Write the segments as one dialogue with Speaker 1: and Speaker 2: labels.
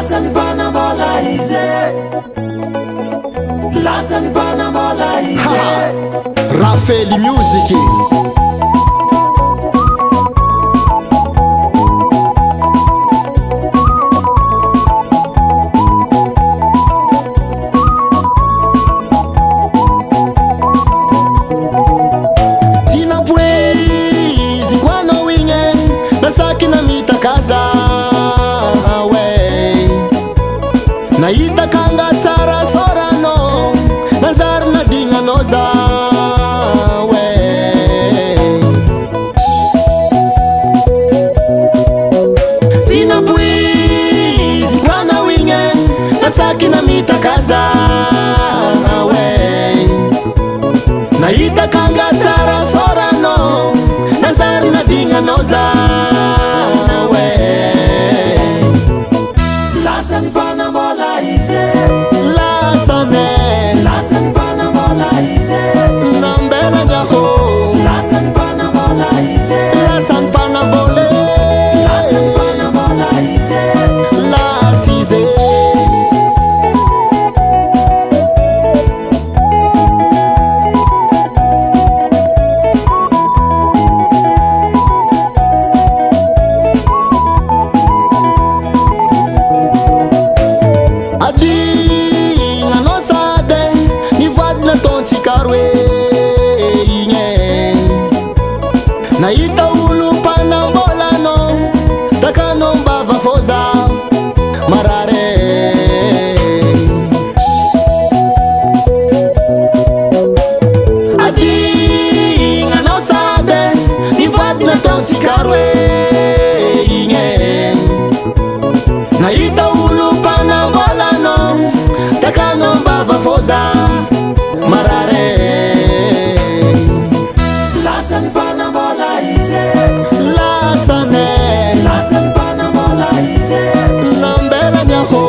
Speaker 1: Lasa ny mpanambola izy e. Lasa ny mpanambola izy e.
Speaker 2: Rafely Music. Tsy nampoiziko anao igny e, nasaky namitaka zaho e. Nahita kanga tsara sôranao, nanjary nadignanao zaho e. Tsy nampoiziko anao igny e, nasaky namitaka zaho e. Nahita kanga tsara sôranao, nanjary nadignanao zaho e.
Speaker 1: Lasa ny mpanambola izy e.
Speaker 2: Lasany e.
Speaker 1: Lasa ny mpanambola izy e.
Speaker 2: Nambelany aho.
Speaker 1: Lasa ny mpanambola izy e.
Speaker 2: Lasany mpanambola e.
Speaker 1: Lasa ny mpanambola izy e.
Speaker 2: Lasa izy e. Adignanao sady ny voady nataontsika roe igny e. Nahita olo mpanambolanao, takanao mbava fô zaho marary e. Adignanao sady ny voady nataontsika roe igny e. Nahita olo mpanambolanao, takanao mbava fô zaho marary e.
Speaker 1: Lasa ny mpanambola izy e.
Speaker 2: Lasany e.
Speaker 1: Lasa ny mpanambola izy e.
Speaker 2: Nambelany aho.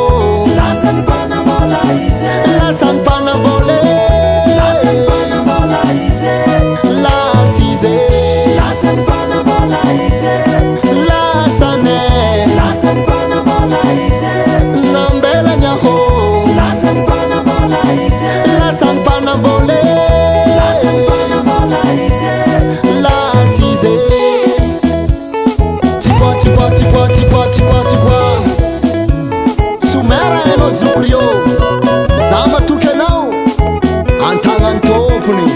Speaker 1: Lasa ny mpanambola izy e.
Speaker 2: Lasany mpanambola e.
Speaker 1: Lasa ny mpanambola izy e.
Speaker 2: Lasa izy e.
Speaker 1: Lasa ny mpanambola izy e.
Speaker 2: Lasany e.
Speaker 1: Lasa ny mpanambola izy e.
Speaker 2: Nambelany aho.
Speaker 1: Lasa ny mpanambola izy e.
Speaker 2: Lasany mpanambola e.
Speaker 1: Lasa ny mpanambola izy e.
Speaker 2: Lasa izy e. Tsikwa tsikwa tsikwa tsikwa tsikwa tsikwa. Somera anao zokry io. Za matoky anao. Antagnan'ny tompony.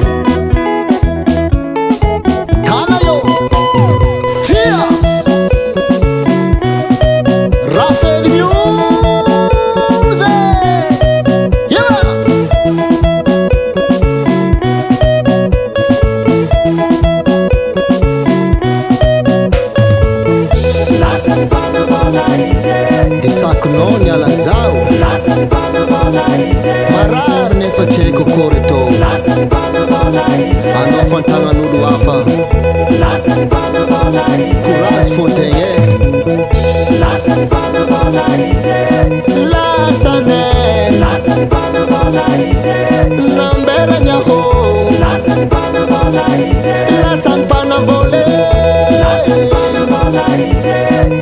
Speaker 2: Tana io. Tia. Rafely Music. Yeah.
Speaker 1: Lasa ny mpanambola izy e.
Speaker 2: De sakonao ny ala zaho.
Speaker 1: Lasa ny mpanambola izy e.
Speaker 2: Marary nefa tsy haiko akory atao.
Speaker 1: Lasa ny mpanambola izy e.
Speaker 2: Anao fantagnan'olo hafa.
Speaker 1: Lasa ny mpanambola izy e.
Speaker 2: Courage fontegna e.
Speaker 1: Lasa ny mpanambola izy e.
Speaker 2: Lasany e.
Speaker 1: Lasa ny mpanambola izy e.
Speaker 2: Nambelany aho.
Speaker 1: Lasa ny mpanambola izy e.
Speaker 2: Lasany mpanambola e.
Speaker 1: Lasa ny mpanambola izy e.